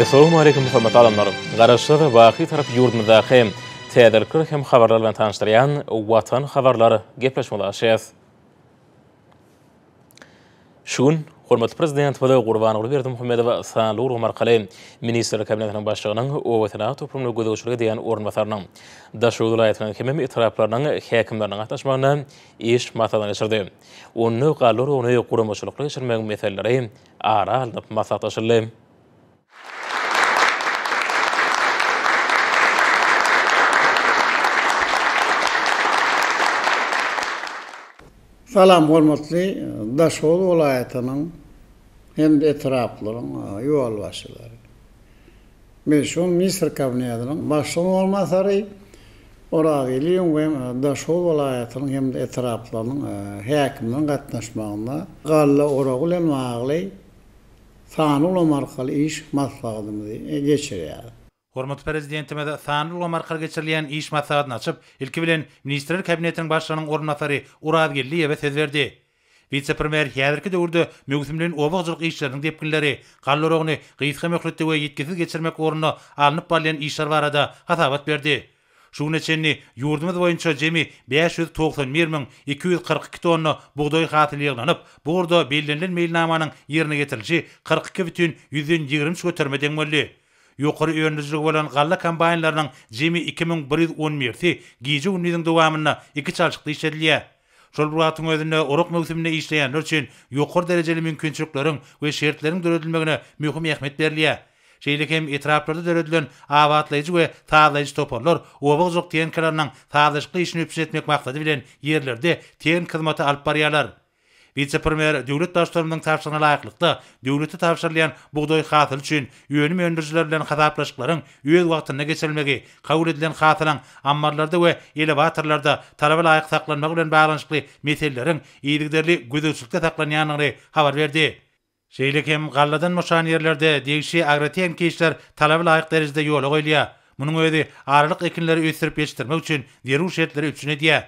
Essalawmaleýkum hormatly adamlar! Garaşsyz, baky Tarap ýurdumyzdaky täzelikler hem habarlar bilen tanyşdyrýan Watan habarlar gepleşigimizi açýas. Şu gün hormatly Prezidentimiz Gurbanguly Berdimuhamedow sanly ulgam arkaly Ministrler Kabinetiniň Başlygynyň oba senagat toplumyna gözegçilik edýän orunbasarynyň, Daşoguz welaýatynyň hemem etraplarynyň häkimleriniň gatnaşmagynda iş maslahatyny geçirdi. Onda galla oragyny guramaçylykly geçirmegiň meseleleri ara alnyp maslahatlaşyldy. Salam hormatly Daşoguz welaýatynyň hem-de etraplaryň ýolbaşçylary. Men şu gün Ministr Kabinetiniň Başlygynyň orunbasary Oraz Iliýewiň we Daşoguz welaýatynyň hem-de etraplarynyň häkimleriniň gatnaşmagynda galla oragy bilen bagly sanly ulgam arkaly iş maslahatymyzy geçirýäris. Hormatly Prezidentimiz sanly ulgam arkaly geçirilýän iş maslahatyny açyp, ilki bilen, Ministrler Kabinetiniň Başlygynyň orunbasary Oraz Geldiýewe söz berdi. Wise-premýer häzirki döwürde möwsümleýin oba hojalyk işleriniň depginleri, galla oragyny gysga möhletde we ýitgisiz geçirmek ugrunda alnyp barylýan işler barada hasabat berdi. Şu güne çenli ýurdumyz boýunça jemi 591 242 tonna bugdaý hasyly ýygnanyp, bu ugurda bellenilen meýilnamanyň ýerine ýetirilişi 42 bütin 23 göterime deň boldy. Ýokary öndürijiligi bolan galla kombaýnlarynyň jemi 2111-si gije-gündiziň dowamynda iki çalşykda işledilýär. Şol bir wagtyň özünde orak möwsüminde işleýänler üçin ýokary derejeli mümkinçilikleriň we şertleriň döredilmegine möhüm ähmiýet berilýär. Şeýle hem etraplarda döredilen abatlaýjy we sazlaýjy toparlar oba hojalyk tehnikalarynyň sazlaşykly işini üpjün etmek maksady bilen ýerlerde tehniki hyzmaty alyp barýarlar. Wise-premýer döwlet Baştutanymyzyň tabşyrygyna laýyklykda, döwlete tabşyrylýan bugdaý hasyly üçin önüm öndürijiler bilen hasaplaşyklaryň öz wagtynda geçirilmegi, kabul edilen hasylyň ammarlarda we elewatorlarda talaba laýyk saklanmagy bilen baglanyşykly meseleleriň yzygiderli gözegçilikde saklanýandygyny habar berdi. Şeýle hem galladan boşan ýerlerde degişli agrotehniki işler talaba laýyk derejede ýola goýulýar. Munuň özi aralyk ekinleri ösdürip ýetişdirmek üçin zerur şertleri üpjün edýär.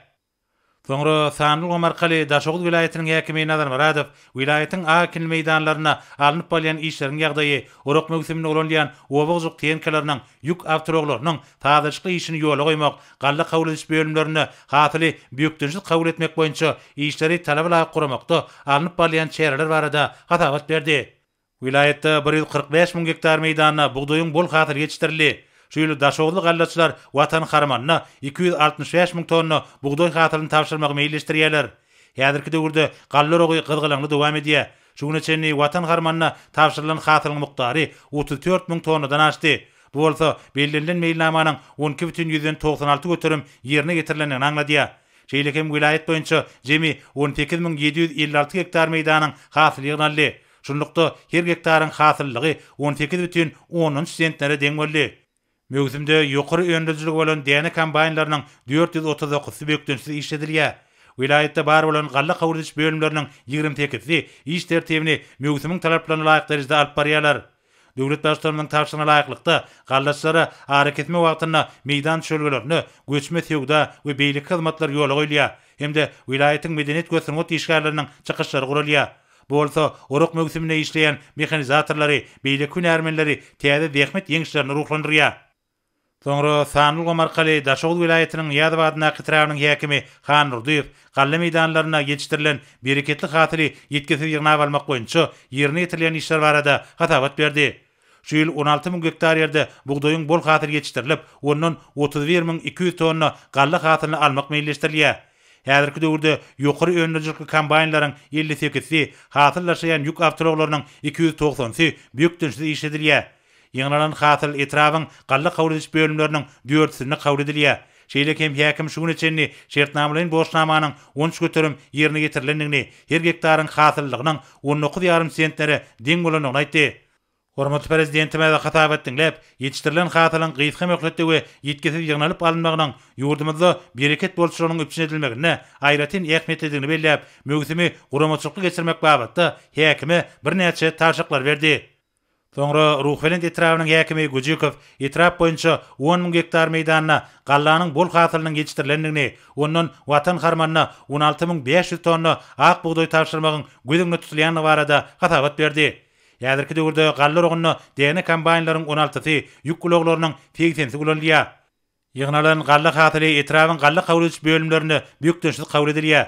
Soňra sanly ulgam arkaly Daşoguz welaýatynyň häkimi Nazar Myradow welaýatyň ak ekinli meýdanlarynda alnyp barylýan işleriň ýagdaýy, orak möwsüminde ulanylýan oba hojalyk tehnikalarynyň, ýük awtoulaglarynyň sazlaşykly işini ýola goýmak, galla kabul ediş bölümlerinde hasyly bökdençsiz kabul etmek boýunça işleri talaba laýyk guramakda alnyp barylýan çäreler barada hasabat berdi. Welaýatda 145 müň gektar meýdanda bugdaýyň bol hasyly ýetişdirildi. Şu ýyl daşoguzly gallaçylar Watan harmanyna 265 müň tonna bugdaý hasylyny tabşyrmagy meýilleşdirýärler. Häzirki döwürde galla oragy gyzgalaňly dowam edýär. Şu güne çenli Watan harmanyna tabşyrylan hasylyň mukdary 34 müň tonnadan aşdy. Bu bolsa bellenilen meýilnamanyň 12 bütin ýüzden 96 göterim ýerine ýetirilendigini aňladýar. Şeýle hem welaýat boýunça jemi 18 müň 756 gektar meýdanyň hasyly ýygnaldy. Şunlukda, her gektaryň hasyllylygy 18 bütin ondan üç sentnere deň boldy. Möwsümde ýokary öndürijiligi bolan däne kombaýnlarynyň 439-sy bökdençsiz işledilýär. Welaýatda bar bolan galla kabul ediş bölümleriniň 28-si iş tertibini möwsümiň talaplaryna laýyk derejede alyp barýarlar. Döwlet Baştutanymyzyň tabşyrygyna laýyklykda, gallaçylara arakesme wagtynda meýdan düşelgelerinde göçme söwda we beýleki hyzmatlar ýola goýulýar hem-de welaýatyň medeniýet we sungat işgärleriniň çykyşlary guralýar. Bu bolsa orak möwsüminde işleýän mehanizatorlary, beýleki hünärmenleri täze zähmet ýeňişlerine ruhlandyrýar. Soňra sanly ulgam arkaly Daşoguz welaýatynyň Nyýazow adyndaky etrabynyň häkimi Han Nurdyýew galla meýdanlarynda ýetişdirilen bereketli hasyly ýitgisiz ýygnap almak boýunça ýerine ýetirilýän işler barada hasabat berdi. Şu ýyl 16 müň gektar ýerde bugdaýyň bol hasyly ýetişdirilip, ondan 31 200 tonna galla hasylyny almak meýilleşdirilýär. Häzirki döwürde ýokary öndürijilikli kombaýnlaryň 58-si, hasyl daşaýan ýük awtoulaglarynyň 290-sy bökdençsiz işledilýär. Ýygnalan hasyl etrabyň galla kabul ediş bölümleriniň dördüsinde kabul edilýär. Şeýle hem häkim şu güne çenli şertnamalaýyn borçnamanyň 13% ýerine ýetirilendigini, her gektaryň hasyllylygynyň on dokuz ýarym sentnere deň bolandygyny aýtdy. Hormatly Prezidentimiz hasabat diňläp, ýetişdirilen hasylyň gysga möhletde we ýitgisiz ýygnalyp alynmagynyň ýurdumyzda bereket bolçulygynyň üpjün edilmeginde aýratyn ähmiýetlidigini belläp, möwsümi guramaçylykly geçirmek babatda häkime birnäçe tabşyryklary berdi. Soňra Ruhubelent etrabynyň häkimi Güjükow etrap boýunça on müň gektar meýdanda gallanyň bol hasylynyň ýetişdirilendigini, ondan Watan harmanyna 16 500 tonna ak bugdaý tabşyrmagyň göz öňünde tutulýandygy barada hasabat berdi. Häzirki döwürde galla oragynda däne kombaýnlaryň on altysy, ýük ulaglarynyň segsenisi ulanylýar. Ýygnalan galla hasyly etrabyň galla kabul ediş bölümlerinde bökdençsiz kabul edilýär.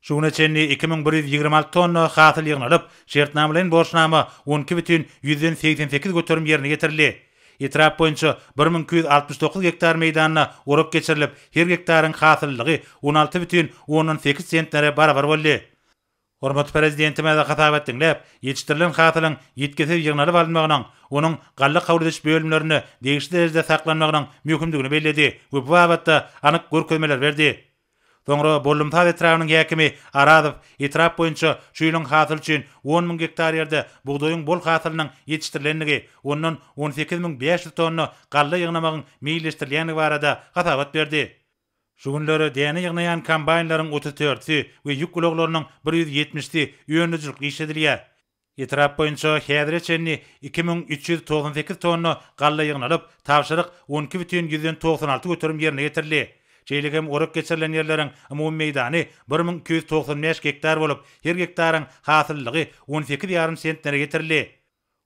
Şu güne çenli 2126 tonna hasyl ýygnalyp, şertnamalaýyn borçnama 12 bütin 88% ýerine ýetirildi. Etrap boýunça 1269 gektar meýdanda orak geçirilip, her gektaryň hasyllylygy 16 bütin ondan sekiz sentnere barabar boldy. Hormatly Prezidentimiz hasabat diňläp, ýetişdirilen hasylyň ýitgisiz ýygnalyp alynmagynyň, onuň galla kabul ediş bölümlerinde degişli derejede saklanmagynyň möhümdigini belledi we bu babatda anyk görkezmeleri berdi. Soňra Bollumsaz etrabynyň häkimi Arazow etrap boýunça şu ýylyň hasyly üçin 10 müň gektar ýerde bugdaýyň bol hasylynyň ýetişdirilendigi, ondan 18 500 tonna galla ýygnamagyň meýilleşdirilýändigi barada hasabat berdi. Şu günler däne ýygnaýan kombaýnlaryň otuz dördüsi we ýük ulaglarynyň bir ýüz ýetmişisi öndürijilikli işledilýär. Etrap boýunça häzire çenli 2398 tonna galla ýygnalyp, tabşyryk 12 bütin 196% ýerine ýetirildi. Şeýle hem orak geçirilen ýerleriň umumy meýdany 1295 gektar bolup, her gektaryň hasyllylygy on sekiz ýarym sentnere ýetirildi.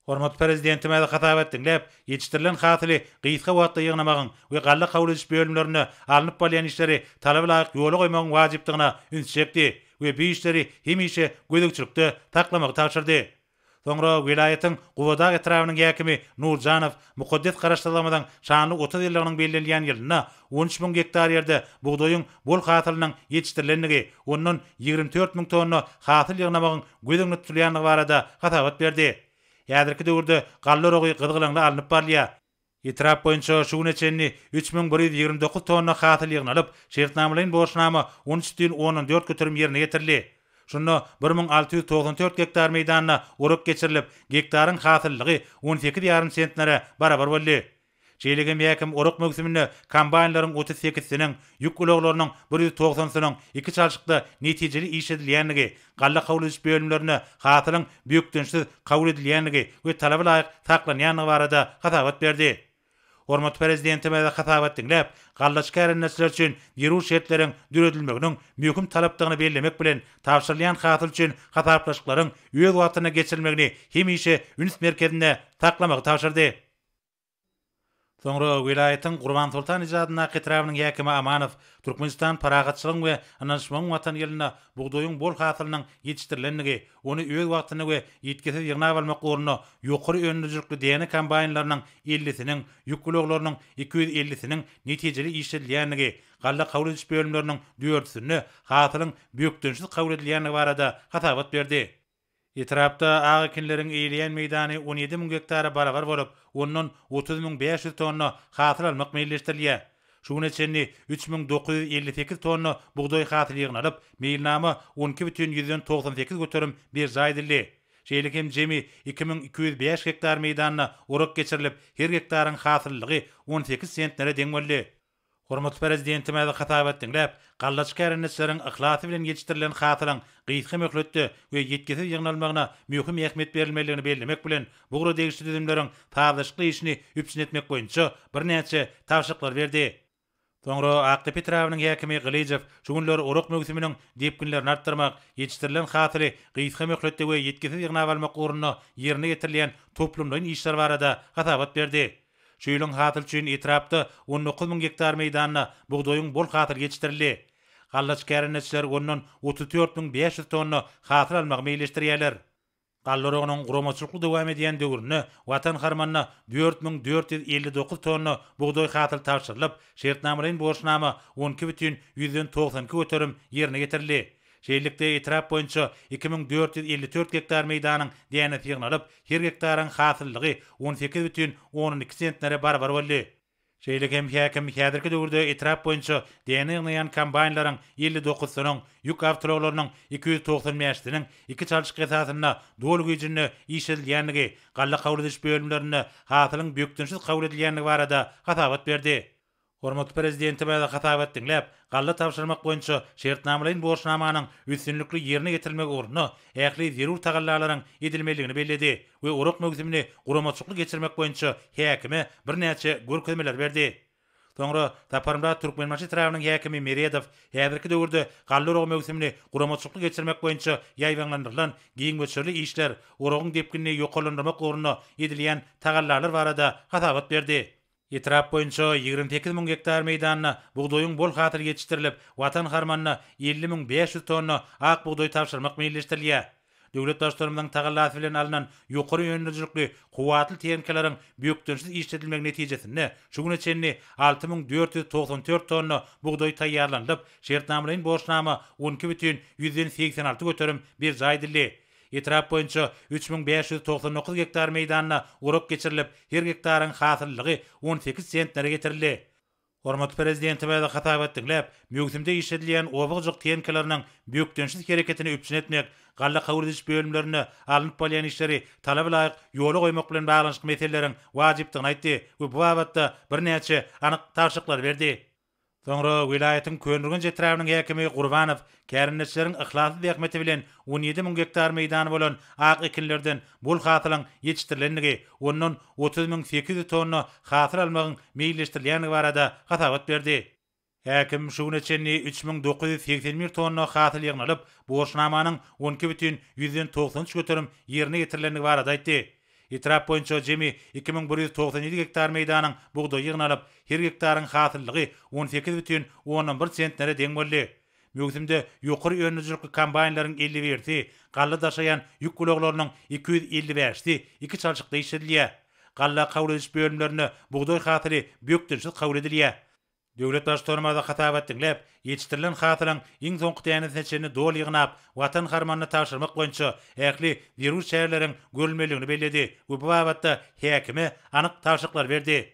Hormatly Prezidentimiz hasabat diňläp, ýetişdirilen hasyly gysga wagtda ýygnamagyň we galla kabul ediş bölümlerinde alnyp barylýan işleri talaba laýyk ýola goýmagyň wajypdygyna ünsi çekdi we bu işleri hemişe gözegçilikde saklamagy tabşyrdy. Soňra welaýatyň Gubadag etrabynyň häkimi Nurjanow mukaddes Garaşsyzlygymyzyň şanly 30 ýyllygynyň bellenilýän ýylynda 13 müň gektar ýerde bugdaýyň bol hasylynyň ýetişdirilendigi, ondan 24 müň tonna hasyl ýygnamagyň göz öňünde tutulýandygy barada hasabat berdi. Häzirki döwürde galla oragy gyzgalaňly alnyp barylýar. Etrap boýunça şu güne çenli 3129 tonna hasyl ýygnalyp, şertnamalaýyn borçnama 13,4% ýerine ýetirildi. Şunda 1694 gektar meýdanda orak geçirilip, gektaryň hasyllylygy 18,5 sentnere barabar boldy. Şeýle hem häkim orak möwsüminde kombaýnlaryň 38-siniň, ýük ulaglarynyň bir 190-synyň iki çalşykda netijeli işledilýändigi, galla kabul ediş bölümlerinde hasylyň bökdençsiz kabul edilýändigi we talaba laýyk saklanýandygy barada hasabat berdi. Hormatly Prezidentimiz hasabat diňläp, gallaçy kärendeçiler üçin zerur şertleriň döredilmeginiň möhüm talapdygyny bellemek bilen, tabşyrylýan hasyl üçin hasaplaşyklaryň öz wagtynda geçirilmegini hemişe üns merkezinde saklamagy tabşyrdy. Soňra welaýatyň Gurbansoltan eje adyndaky etrabynyň häkimi Amanow Türkmenistan parahatçylygyň we ynanyşmagyň Watany ýylynda bugdaýyň bol hasylynyň ýetişdirilendigi, ony öz wagtynda we ýitgisiz ýygnap almak ugrunda ýokary öndürijilikli däne kombaýnlarynyň ellisiniň, ýük ulaglarynyň iki ýüz ellisiniň netijeli işledilýändigi, galla kabul ediş bölümleriniň dördüsinde hasylyň bökdençsiz kabul edilýändigi barada hasabat berdi. Etrapda ak ekinleriň eýleýän meýdany 17 müň gektara barabar bolup, ondan 30 500 tonna hasyl almak meýilleşdirilýär. Şu güne çenli 3958 tonna bugdaý hasyly ýygnalyp, meýilnama 12,98% berjaý edildi. Şeýle hem jemi 2205 gektar meýdanda orak geçirilip, her gektaryň hasyllylygy 18 sentnere deň boldy. Hormatly Prezidentimiz hasabat diňläp, gallaçy kärendeçileriň yhlasy bilen ýetişdirilen hasylyň gysga möhletde we ýitgisiz ýygnalmagyna möhüm ähmiýet berilmelidigini bellemek bilen, bu ugra degişli düzümleriň sazlaşykly işini üpjün etmek boýunça birnäçe tabşyryklary berdi. Soňra Akdepe etrabynyň häkimi Gylyjow şu günler orak möwsüminiň depginlerini artdyrmak, ýetişdirilen hasyly gysga möhletde we ýitgisiz ýygnap almak ugrunda ýerine ýetirilýän toplumlaýyn işler barada hasabat berdi. Şu ýylyň hasyly üçin etrapda 19 müň gektar meýdanda bugdaýyň bol hasyly ýetişdirildi. Gallaçy kärendeçiler ondan 34 500 tonna hasyl almagy meýilleşdirýärler. Galla oragynyň guramaçylykly dowam edýän döwründe Watan harmanyna 4459 tonna bugdaý hasyly tabşyrylyp, şertnamalaýyn borçnama 12 bütin 92% ýerine ýetirildi. Şeýlelikde, etrap boýunça 2454 gektar meýdanyň dänesi ýygnalyp, her gektaryň hasyllylygy 18 bütin ondan iki sentnere barabar boldy. Şeýle hem häkim häzirki döwürde etrap boýunça däne ýygnaýan kombaýnlaryň elli dokuzsynyň, ýük awtoulaglarynyň iki ýüz togsan bäşisiniň iki çalşyk esasynda doly güýjünde işledilýändigi, galla kabul ediş bölümlerinde hasylyň bökdençsiz kabul edilýändigi barada hasabat berdi. Hormatly Prezidentimiz hasabat diňläp, galla tabşyrmak boýunça şertnamalaýyn borçnamanyň üstünlikli ýerine ýetirilmegi ugrunda ähli zerur tagallalaryň edilmelidigini belledi we orak möwsümini guramaçylykly geçirmek boýunça häkime birnäçe görkezmeleri berdi. Soňra Saparmyrat Türkmenbaşy etrabynyň häkimi Meredow häzirki döwürde galla oragy möwsümini guramaçylykly geçirmek boýunça ýaýbaňlandyrylan giň möçberli işler, oragyň depginini ýokarlandyrmak ugrunda edilýän tagallalar barada hasabat berdi. Etrap boýunça 28 gektar meýdanda bugdaýyň bol hasyly ýetişdirilip, Watan harmanyna 50 500 tonna ak bugdaý tabşyrmak meýilleşdirilýär. Döwlet Baştutanymyzyň tagallasy bilen alnan ýokary öndürijilikli, kuwwatly tehnikalaryň bökdençsiz işledilmegi netijesinde şu güne çenli 6494 tonna bugdaý taýýarlanylyp, şertnamalaýyn borçnama 12,86% berjaý edildi. Etrap boýunça 3599 gektar meýdanda orak geçirilip, her gektaryň hasyllylygy 18 sentnere ýetirildi. Hormatly Prezidentimiz hasabat diňläp, möwsümde işledilýän oba hojalyk tehnikalarynyň bökdençsiz hereketini üpjün etmek, galla kabul ediş bölümlerinde alnyp barylýan işleri talaba laýyk ýola goýmak bilen baglanyşykly meseleleriň wajypdygyny aýtdy we bu babatda birnäçe anyk tabşyryklary berdi. Soňra welaýatyň Köneürgenç etrabynyň häkimi Gurbanow kärendeçileriň yhlasly zähmeti bilen 17 gektar meýdany bolan ak ekinlerden bol hasylyň ýetişdirilendigi, ondan 30 800 tonna hasyl almagyň meýilleşdirilýändigi barada hasabat berdi. Häkim şu güne çenli 3981 tonna hasyl ýygnalyp, borçnamanyň 12,93% ýerine ýetirilendigi barada aýtdy. Etrap boýunça jemi 2197 gektar meýdanyň bugdaýy ýygnalyp, her gektaryň hasyllygy 18,1 sentnere deň boldy. Möwsümde ýokary öndürijilikli kombaýnlaryň 51-si, galla daşaýan ýük ulaglarynyň 255-si iki çalşykda işledilýär. Galla kabul ediş bölümlerinde bugdaý hasyly bökdençsiz kabul edilýär. Döwlet Baştutanymyz hasabat diňläp, ýetişdirilen hasylyň iň soňky dänesine çenli doly ýygnap, Watan harmanyna tabşyrmak boýunça ähli zerur çäreleriň görülmelidigini belledi we bu babatda häkime anyk tabşyryklary berdi.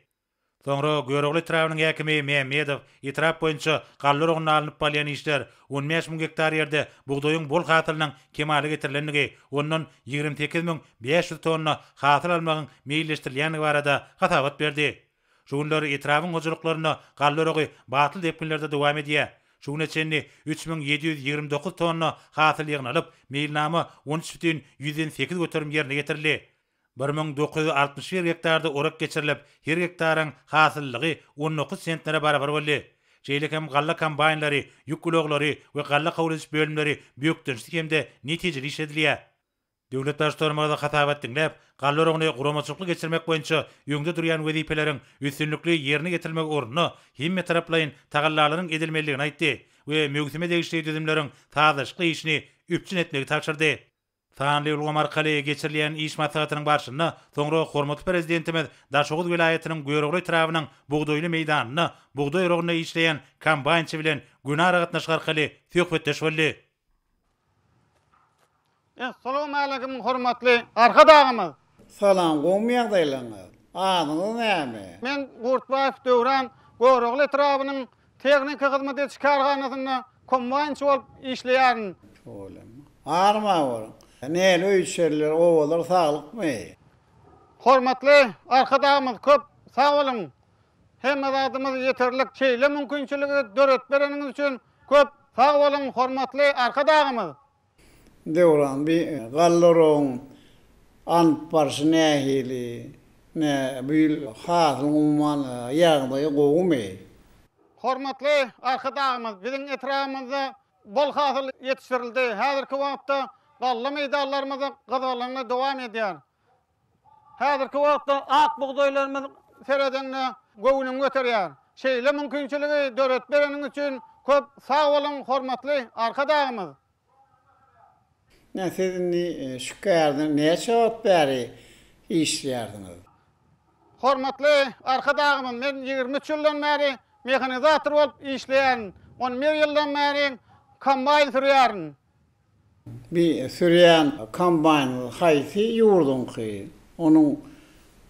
Soňra Görogly etrabynyň häkimi Mämmedow etrap boýunça galla oragynda alnyp barylýan işler, 15 gektar ýerde bugdaýyň bol hasylynyň kemala getirilendigi, ondan 28 500 tonna hasyl almagyň meýilleşdirilýändigi barada hasabat berdi. Şu günler etrabyň hojalyklarynda galla oragy batly depginlerde dowam edýär. Şu güne çenli 3729 tonna hasyl ýygnalyp, meýilnama 13,8% ýerine ýetirildi. 1961 gektarda orak geçirilip, her gektaryň hasyllylygy 19 sentnere barabar boldy. Şeýle hem galla kombaýnlary, ýük ulaglary we galla kabul ediş bölümleri bökdençsiz hem-de netijeli işledilýär. Döwlet Baştutanymyz hasabat diňläp, galla oragyny guramaçylykly geçirmek boýunça öňde durýan wezipeleriň üstünlikli ýerine ýetirilmegi ugrunda hemmetaraplaýyn tagallalaryň edilmelidigini aýtdy we möwsüme degişli düzümleriň sazlaşykly işini üpjün etmegi tabşyrdy. Sanly ulgam arkaly geçirilýän iş maslahatynyň barşynda soňra hormatly Prezidentimiz Daşoguz welaýatynyň Görogly etrabynyň bugdaýly meýdanynda bugdaý oragynda işleýän kombaýnçy bilen göni aragatnaşyk arkaly söhbetdeş boldy. Essalawmaleýkim hormatly Arkadagymyz. Salam gowmy ýagdaýlaryňyz? Adyňyz näme? Men Gurtbaýew Döwran Görogly etrabynyň tehniki hyzmat ediş kärhanasynda kombaýnçy bolup işleýärin. Tüweleme. Arma boluň. Näli öý-içeriler, obalar saglykmy? Hormatly Arkadagymyz köp sag boluň. Hemme zadymyz ýeterlik. Şeýle mümkinçiligi döredip bereniňiz üçin köp sag boluň hormatly Arkadagymyz. Döwran bi gallorogyň alnyp barşy nähili? Nä bu ýyl hasylyň umuman ýagdaýy gowumy? Hormatly Arkadagymyz biziň etrabymyzda bol hasyl ýetişdirildi. Häzirki wagtda galla meýdanlarymyzda gyzgalaňly dowam edýär. Häzirki wagtda ak bugdaýlarymyz seredeňde göwnüňi göterýär. Şeýle mümkinçiligi döredip bereniňiz üçin köp sag boluň hormatly Arkadagymyz! Ine siz indi şu kärde näçe wagt bäri işleýärsiňiz? Hormatly Arkadagymyz men 23 ýyldan bäri mehanizator bolup işleýärin. 11 ýyldan bäri kombaýn sürýärin. Bi sürýän kombaýnyňyz haýsy ýurduňky? Onuň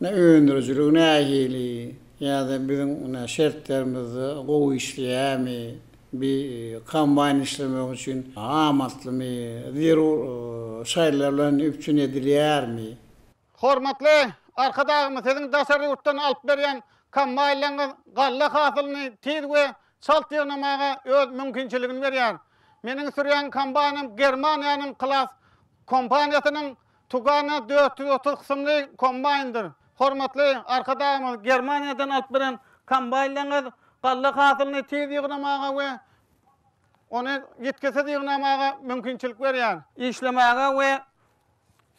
öndürijiligi nähili? Ýa-da biziň şertlerimizde gowy işleýärmi? Bi kombaýn işlemek üçin amatlymy? Zerur şaýlar bilen üpjün edilýärmi? Hormatly Arkadagymyz siziň daşary ýurtdan alyp berýän kombaýnlaryňyz galla hasylyny tiz we çalt ýygnamaga öz mümkinçiligini berýär. Meniň sürýän kombaýnym Germaniýanyň Claas kompaniýasynyň Tugana 430 kysymly kombaýndyr. Hormatly Arkadagymyz Germaniýadan alyp beren kombaýnlaryňyz. Galla hasylyny tiz ýygnamaga we ony ýitgisiz ýygnamaga mümkinçilik berýär. Işlemäge we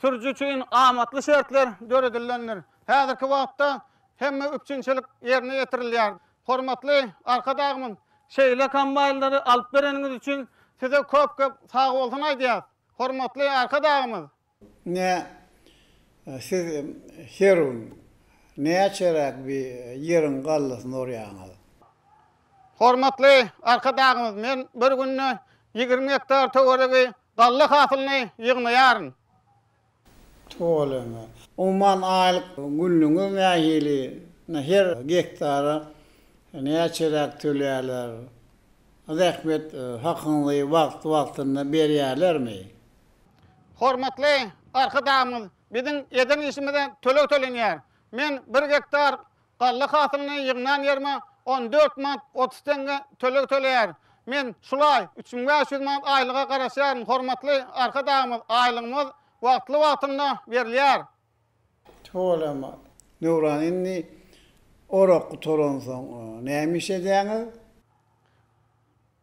sürüji üçin amatly şertler döredilendir. Häzirki wagtda hemme üpjünçilik ýerine ýetirilýär. Hormatly Arkadagymyz, şeýle kombaýnlary alyp bereniňiz üçin Size köp-köp sagbolsun aýdýas. Hormatly Arkadagymyz! Ine, siz her gün näçeräk bir ýeriň gallasyny orýaňyz? Hormatly Arkadagymyz, men bir günde 20 gektar töweregi galla hasylyny ýygnaýaryn. Tüweleme. Umuman aýlyk günlügiňiz nähili? Her gektara näçeräk töleýärler? Zähmet hakyňyzy wagtly-wagtynda berýärlermi? Hormatly Arkadagymyz, biziň eden işimize töleg tölenýär. Men bir gektar galla hasylyny ýygnan ýerime 14 manat 30 teňňe töleg töleýär. Men şul aý 3500 manat aýlyga garaşýaryn. Hormatly Arkadagymyz, aýlygymyz wagtly-wagtynda berilýär. Tüweleme. Döwran, indi orak gutaransoň näme iş edýäňiz?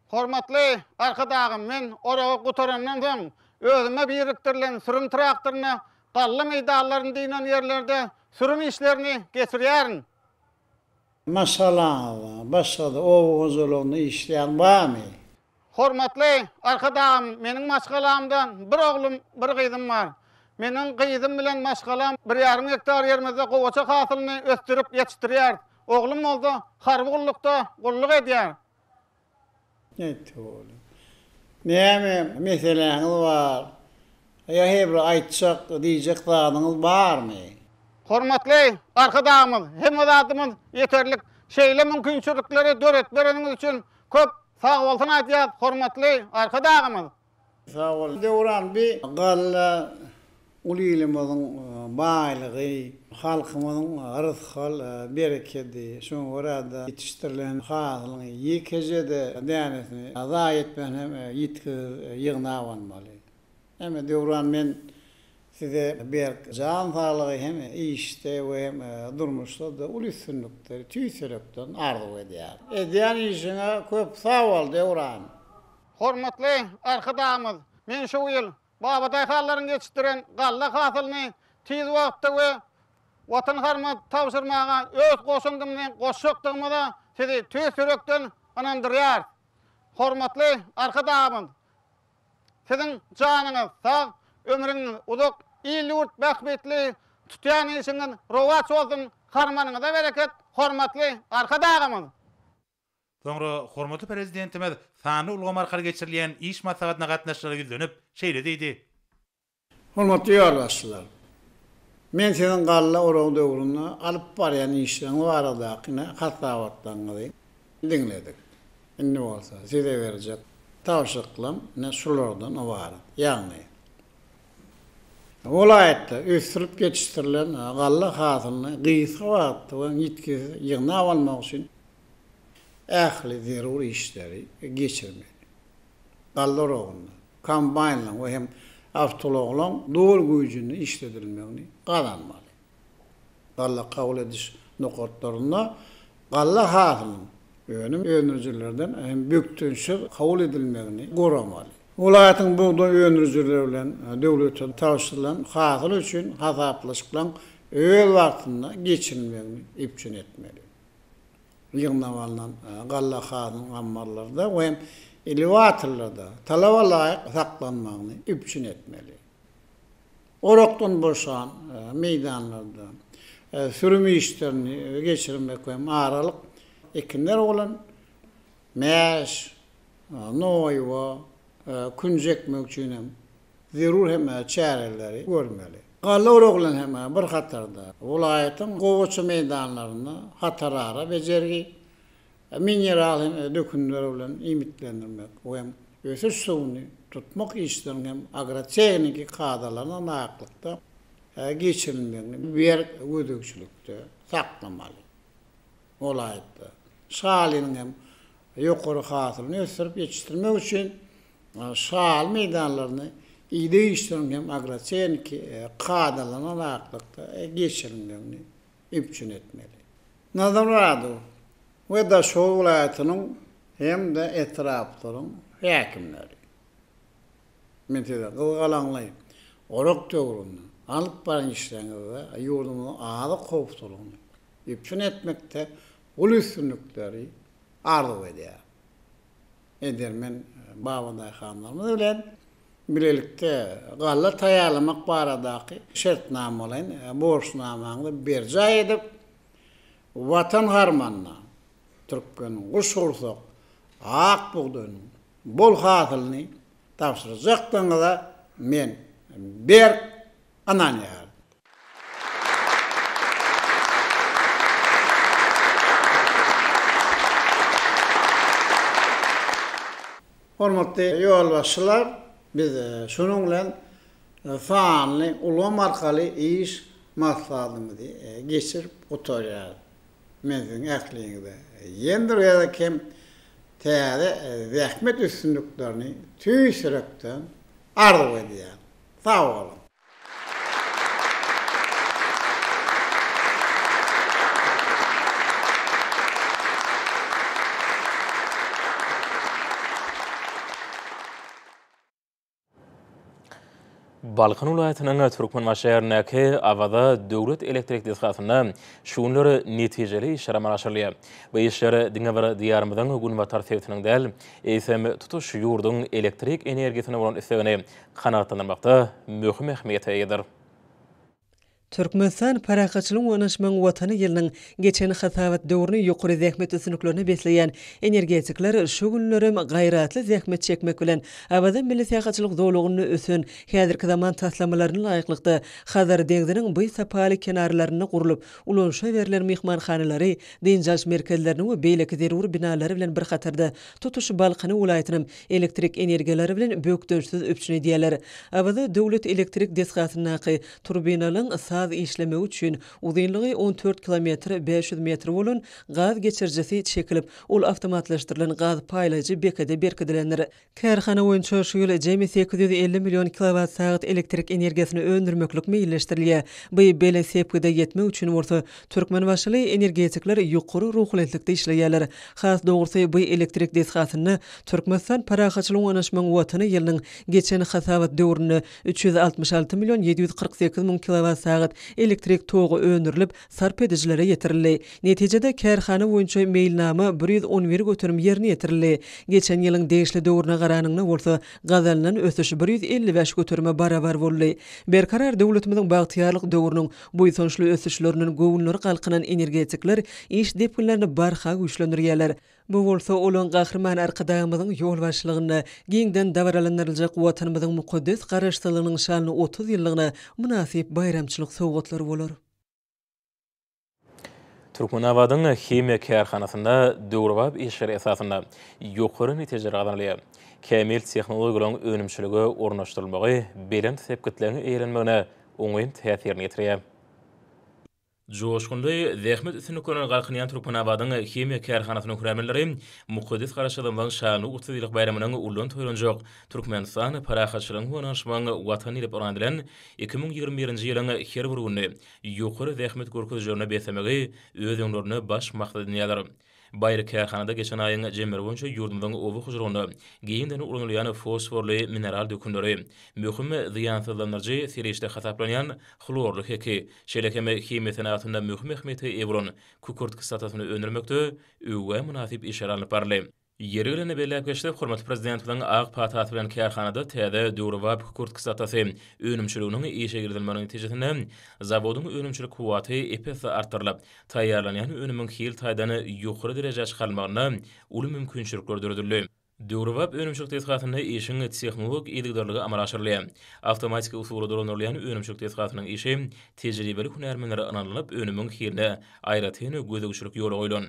Hormatly Arkadagym, men oragy gutarandan soň, özüme birikdirilen sürüm traktorynda galla meýdanlaryny dynan ýerlerde sürüm işlerini geçirýärin. Maşgalaňyzda başga-da oba hojalygynda işleýän barmy? Hormatly Arkadagym, meniň maşgalamda bir oglum, bir gyzym bar. Meniň gyzym bilen maşgalam bir ýarym gektar ýerimizde gowaça hasylyny ösdürip ýetişdirýäris. Oglum bolsa harby gullukda gulluk edýär. Nätdi oglum? Näme meseläňiz bar? Ýa he bir aýtjak, diýjek zadyňyz barmy? Hormatly Arkadagymyz, hemme zadymyz ýeterlik. Şeýle mümkinçilikleri döredip bereniňiz üçin köp sagbolsun aýdýas, hormatly Arkadagymyz! Sag bol Döwran bi galla uly ilimiziň baýlygy, halkymyzyň rysgal berekedi. Şoňa görä-de ýetişdirilen hasylyň ýekeje-de dänesini zaýa etmän hem ýitgisiz ýygnap almaly. Hemme Döwran men size berk jan saglygy hem işde we hem durmuşda-da uly üstünlikleri tüýs ýürekden arzuw edýärin. Edýän işiňe köp sag bol Döwran. Hormatly Arkadagymyz, men şu ýyl babadaýhanlaryň ýetişdiren galla hasylyny tiz wagtda we Watan harmana tabşyrmaga öz goşandymyzy goşjakdygymyza Sizi tüýs ýürekden ynandyrýarys. Hormatly Arkadagymyz, Siziň janyňyz sag, ömrüňiz uzak, il-ýurt bähbitli tutýan işiňiz rowaç bolsun, harmanyňyza bereket, hormatly Arkadagymyz! Soňra hormatly Prezidentimiz sanly ulgam arkaly geçirilýän iş maslahatyna gatnaşyjylara ýüzlenip, şeýle diýdi. Hormatly ýolbaşçylar! Men siziň galla oragy döwründe alyp barýan işleriňiz baradaky hasabatlaryňyzy diňledik. Indi bolsa size berjek tabşyryklarym ine şulardan ybarat. Ýagny, welaýatda ösdürilip ýetişdirilen galla hasylyny gysga wagtda we ýitgisiz ýygnap almak üçin ähli zerur işleri geçirmeli. Galla oragynda kombaýnlaryň we hem awtoulaglaryň doly güýjünde işledilmegini gazanmaly. Galla kabul ediş nokatlarynda galla hasylynyň önüm öndürijilerden hem bökdençsiz kabul edilmegini guramaly. Welaýatyň bugdaý öndürijileri bilen döwlete tabşyrylan hasyl üçin hasaplaşyklaryň öz wagtynda geçirilmegini üpjün etmeli. Ýygnap alnan galla hasylynyň ammarlarda we hem elewatorlarda talaba laýyk saklanmagyny üpjün etmeli. Orakdan boşan meýdanlarda sürüm işlerini geçirmek we hem aralyk ekinler bolan mäş, noýba, künji ekmek üçin hem zerur hem çäreleri görmeli. Galla oragy bilen hem bir hatarda, welaýatyň gowaça meýdanlarynda hatarara bejergi, mineral hem dökünler bilen iýmitlendirmek we hem ösüş suwuny tutmak işleriniň hem agrotehniki kadalaryna laýyklykda geçirilmegini berk gözegçilikde saklamaly. Welaýatda şalynyň hem ýokary hasylyny ösdürip ýetişdirmek üçin Şaly meýdanlaryny ideg işleriniň hem agrotehniki kadalaryna laýyklykda geçirilmegini üpjün etmeli. Nazar Myradow. we Daşoguz welaýatynyň hem-de etraplaryň häkimleri, men size gyzgalaňly orak döwründe alyp baran işleriňizde ýurdumyzyň azyk howpsuzlygyny üpjün etmekde uly üstünlikleri arzuw edýärin. Edermen babadaýhanlarymyz bilen bilelikde galla taýýarlamak baradaky şertnamalaýyn borçnamaňyzy berjaý edip, Watan harmanyna türkmeniň guşgursak ak bugdaýynyň bol hasylyny tabşyrjakdygyňyza men berk ynanýaryn. Hormatly ýolbaşçylar, biz şunuň bilen sanly ulgam arkaly iş maslahatymyzy geçirip gutarýarys. Men siziň ähliňize ýene bir gezek hem täze zähmet üstünliklerini tüýs ýürekden arzuw edýärin. Sag boluň! Balkan welaýatynyň Türkmenbaşy şäherindäki Awaza döwlet elektrik desgasynda şu günler netijeli işler amala aşyrylýar. Bu işler diňe bir Diýarymyzyň günbatar sebitiniň däl, eýsem, tutuş ýurduň elektrik energiýasyna bolan islegini kanagatlandyrmakda möhüm ähmiýete eýedir. Türkmenistan parahatçylygyň we ynanyşmagyň Watany ýylynyň geçen hasabat döwrüni ýokary zähmet üstünliklerine besleýän energetikler şu günlerem gaýratly zähmet çekmek bilen, Awaza milli syýahatçylyk zolagynda ösen häzirki zaman taslamalaryna laýyklykda Hazar deňziniň bu sapaly kenarlarynda gurlup, ulanyşa berlen myhmanhanalary, dynç alyş merkezlerini we beýleki zerur binalary bilen bir hatarda tutuş Balkany welaýatynam elektrik energiýalary bilen bökdençsiz üpjün edýärler. Awaza döwlet elektrik desgasyndaky turbinalaryň saz işlemegi üçin uzynlygy 14 kilometr 500 metr bolan gaz geçirijisi çekilip, ol awtomatlaşdyrylan gaz paýlaýjy bekede berkidilendir. Kärhana boýunça şu ýyl jemi 850 million kilowat-sagat elektrik energiýasyny öndürmeklik meýilleşdirilýär. Bu belent sepgide ýetmek üçin bolsa, türkmenbaşyly energetikler ýokary ruhubelentlikde işleýärler. Has dogrusy, bu elektrik desgasynda Türkmenistan parahatçylygyň we ynanyşmagyň Watany ýylynyň geçen hasabat döwründe 366 million 748 müň kilowat-sagat elektrik togy öndürilip, sarp edijilere ýetirildi. Netijede, kärhana boýunça meýilnama 111 göterim ýerine ýetirildi. Geçen ýylyň degişli döwrüne garanyňda bolsa, gazanylan ösüş 155 göterime barabar boldy. Berkarar döwletimiziň bagtyýarlyk döwrüniň buýsançly ösüşlerinden göwünleri galkynan energetikler iş depginlerini barha güýçlendirýärler. Bu bolsa olaň Gahryman Arkadagymyzyň ýolbaşçylygynda giňden dabaralandyryljak Watanymyzyň mukaddes Garaşsyzlygynyň şanly 30 ýyllygyna mynasyp baýramçylyk sowgatlary bolar. Türkmenabadyň himiýa kärhanasynda döwrebap işler esasynda ýokary netijeler gazanylýar. Kämil tehnologiýalaryň önümçilige ornaşdyrylmagy belent sepgitleriň eýelenmegine oňyn täsirini ýetirýär. Joşgunly zähmet üstünliklerine galkynýan Türkmenabadyň himiýa kärhanasynyň hünärmenleri mukaddes Garaşsyzlygymyzyň şanly 30 ýyllyk baýramynyň ullan toýlanjak Türkmenistan, parahatçylygyň we ynanyşmagyň Watany diýlip yglan edilen 2021-nji ýylyň her bir gününi ýokary zähmet görkezijilerine beslemegi öz öňlerinde baş maksat edinýärler. Baýry kärhanada geçen aýyň jemleri boýunça ýurdumyzyň oba hojalygynda giňden ulanylýan fosforly mineral dökünleri, möhüm zyýansyzlandyryjy serişde hasaplanýan hlorly heki, şeýle hem himiýa senagatynda möhüm ähmiýete eýe bolan kükürt kislotasyny öndürmekde öwgä mynasyp işler alnyp baryldy. Ýeri gelende belläp geçsek, hormatly Prezidentimiziň ak patasy bilen kärhanada täze döwrebap kükürt kislotasy önümçiliginiň işe girizilmeginiň netijesinde zawodyň önümçilik kuwwaty ep-esli artdyrylyp, taýýarlanýan önümiň hil taýdan ýokary derejä çykarylmagynda uly mümkinçilikler döredildi. Döwrebap önümçilik desgasynda işiň tehnologik yzygiderligi amala aşyrylýar. Awtomatiki usulda dolandyrylýan önümçilik desgasynyň işi tejribeli hünärmenlere ynanylyp, önümiň hiline aýratyn gözegçilik ýola goýlan.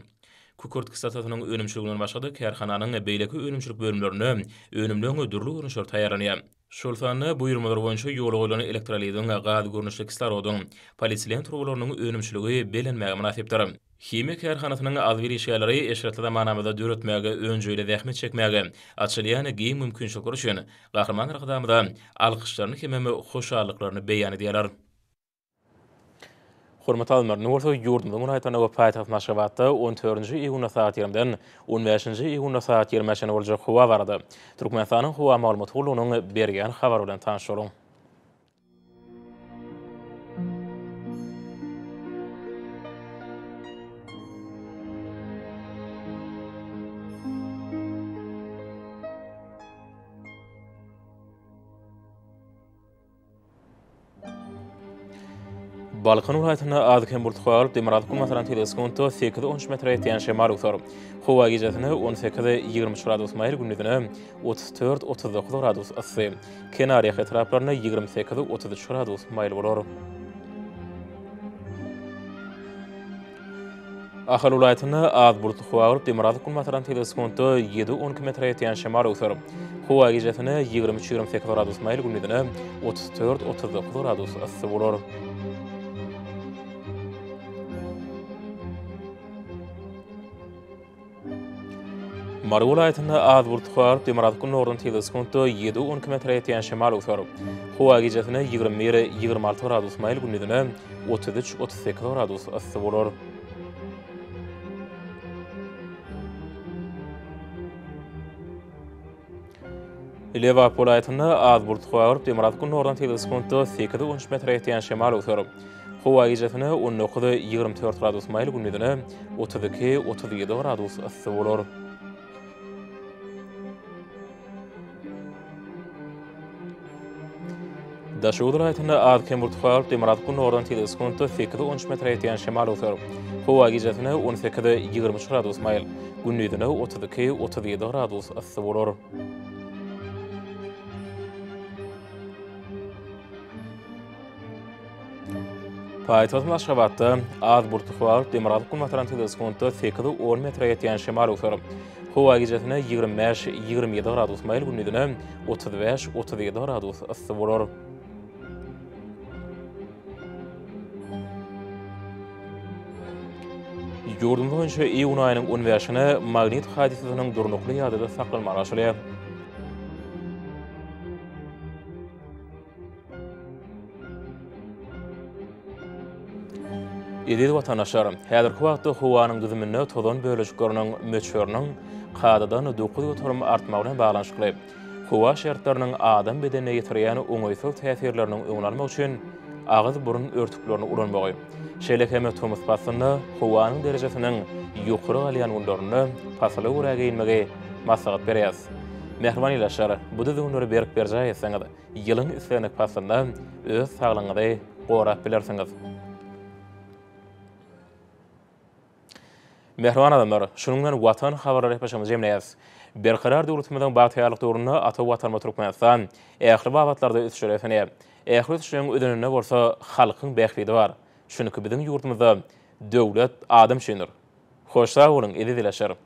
Kükürt kislotasynyň önümçiliginden başga-da, kärhananyň beýleki önümçilik bölümlerinde önümleň dürli görnüşleri taýýarlanýar. Şol sanda buýurmalar boýunça ýola goýlan elektroliziň, gaz görnüşli kislorodyň, polietilen turbalarynyň önümçiligi bellenmäge mynasypdyr. Himiýa kärhanasynyň agzybir işgärleri eşretli zamanamyzda döretmäge, önjeýli zähmet çekmäge, açylýan giň mümkinçilikler üçin Gahryman Arkadagymyza alkyşlaryny hemem hoşallyklaryny beýan edýärler. Hormatly alymlar, indi bolsa ýurdumyzyň welaýatlarynda we paýtagtymyz Aşgabatda on dördünji iýunda sagat ýigrimiden on bäşinji iýunda sagat ýigrimä çenli boljak howa barada Türkmenistanyň Howa maglumat gullugynyň berýän habary bilen tanyş boluň. Balkan welaýatynda az-kem bulut galyp, demirgazyk günbatardan tizligi sekuntda sekiz-on üç metre ýetýän şemal öwser. Howa gijesine on sekiz, 23 gradus maýyl, gündizine 34, 39 gradus yssy. Kenarýaka etraplarynda 28, 33 gradus maýyl bolar. Ahal welaýatynda az bulutly howa bolup, demirgazyk günbatardan tizligi sekuntda ýedi-on iki metre ýetýän şemal öwser. Howa gijesine 23, 28 gradus maýyl, gündizine 34, 39 gradus yssy bolar. Mary welaýatynda az bulutly howa bolup, demirgazyk gündogardan tizligi sekuntda ýedi-on iki metre ýetýän şemal öwser. Howa gijesine 21, 26 gradus maýyl, gündizine 33, 38 gradus yssy bolar. Lebap welaýatynda az bulutly howa bolup, demirgazyk gündogardan tizligi sekuntda sekiz-on üç metre ýetýän şemal öwser. Howa gijesine 19, 24 gradus maýyl, gündizine 32, 37 gradus yssy bolar. Daşoguz welaýatynda az-kem bulutly howa bolup, demirgazyk gündogardan tizligi sekuntda sekiz-on üç metre ýetýän şemal öwser. Howa gijesine 18, 23 gradus maýyl, gündizine 32, 37 gradus yssy bolar. Paýtagtymyz Aşgabatda az bulutly howa bolup, demirgazyk günbatardan tizligi sekuntda sekiz-on metre ýetýän şemal öwser. Howa gijesine 25, 27 gradus maýyl, gündizine 35, 37 gradus yssy bolar. Ýurdumyz boýunça iýun aýynyň on bäşine magnit hadysasynyň durnukly ýagdaýda saklanmagy garaşylýar. Eziz watandaşlar, häzirki wagtda howanyň düzüminde tozan bölejikleriniň möçberiniň kadadan 9% artmagy bilen baglanyşykly howa şertleriniň adam bedenine ýetirýän oňaýsyz täsirleriniň öňüni almak üçin agyz-burun örtüklerini ulanmagy, şeýle hem tomus paslynda howanyň derejesiniň ýokary galýan günlerinde pasyla görä geýinmegi maslahat berýäris. Mähriban ildeşler, bu düzgünleri berk berjaý etseňiz, ýylyň islendik paslynda öz saglygyňyzy gorap bilersiňiz. Mähriban adamlar, şunuň bilen Watan habarlary gepleşigimizi jemleýäris. Berkarar döwletimiziň bagtyýarlyk döwründe ata Watanymyz Türkmenistan ähli babatlarda ösüşlere beslenýär. Ähli ösüşleriň özeninde bolsa halkyň bähbidi bar. Çünki biziň ýurdumyzda döwlet adam üçindir. Hoş sag boluň, eziz ildeşler!